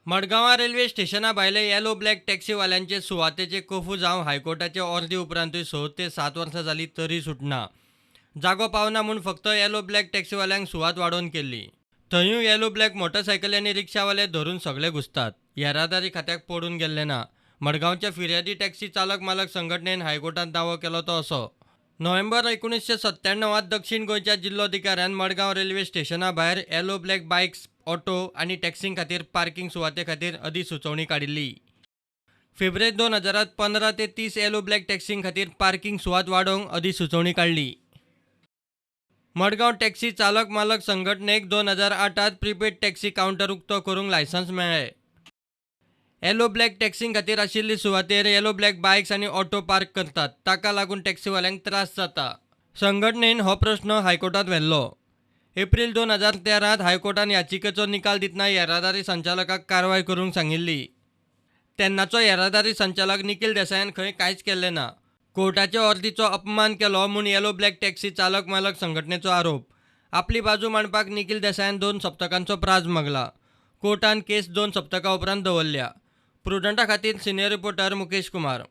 मडगांवां रेल्वे स्टेशना भायले येलो ब्लॅक टॅक्सीवाल्यांचे सुवातेचे कोफुजांव हायकोर्टाचे ऑर्दी उपरांतूय 6 ते 7 वर्सां जालीं तरी सुटना. जागो पावना म्हूण फक्त येलो ब्लॅक टॅक्सीवाल्यांक सुवात वाडोवन केल्ली. थंयूय येलो ब्लॅक मोटरसायकली आनी रिक्षावाले धरून सगळे घुसतात. येरादारी खात्याक पडून गेल्लें ना. मडगांवच्या फिर्यादी टॅक्सी चालक मालक संघटनेन हायकोर्टांत दावो केलो तो असो. नोव्हेंबर 1997त दक्षीण गोंयच्या जिल्लोधिकाऱ्यान मडगांव रेल्वे स्टेशना भायर येलो ब्लॅक बायक्स, ऑटो आनी टॅक्सीं खातीर पार्किंग सुवाते खातीर अधिसुचोवणी काडिल्ली. फेब्रेर 2000त 15 ते 30 येलो ब्लॅक टॅक्सीं खातीर पार्किंग सुवात वाडोवंक अधिसुचोवणी काडली. मडगांव टॅक्सी चालक मालक संघटनेक 2008त प्रिपेड टॅक्सी कावंटर उक्तो करूंक लायसन्स मेळ्ळें. येलो ब्लॅक टॅक्सीं खातीर आशिल्ले सुवातेर येलो ब्लॅक बायक्स आनी ऑटो पार्क करतात. ताका लागून टॅक्सीवाल्यांक त्रास जाता. संघटनेन हो प्रस्न हायकोर्टांत व्हेल्लो. एप्रील 2013त हायकोर्टान याचिकेचो निकाल दितना येरादारी संचालकाक कारवाय करूंक सांगिल्ली. तेन्नाचो येरादारी संचालक निखील देसायान खंय कांयच केल्लें ना. कोर्टाचे ऑर्दीचो अपमान केलो म्हूण येलो ब्लॅक टॅक्सी चालक मालक संघटनेचो आरोप. आपली बाजू मांडपाक निखील देसायान 2 सप्तकांचो प्राज मागला. कोर्टान केस 2 सप्तकां उपरांत दवरल्या. प्रुडंटा खातीर सिनियर रिपोर्टर मुकेश कुमार.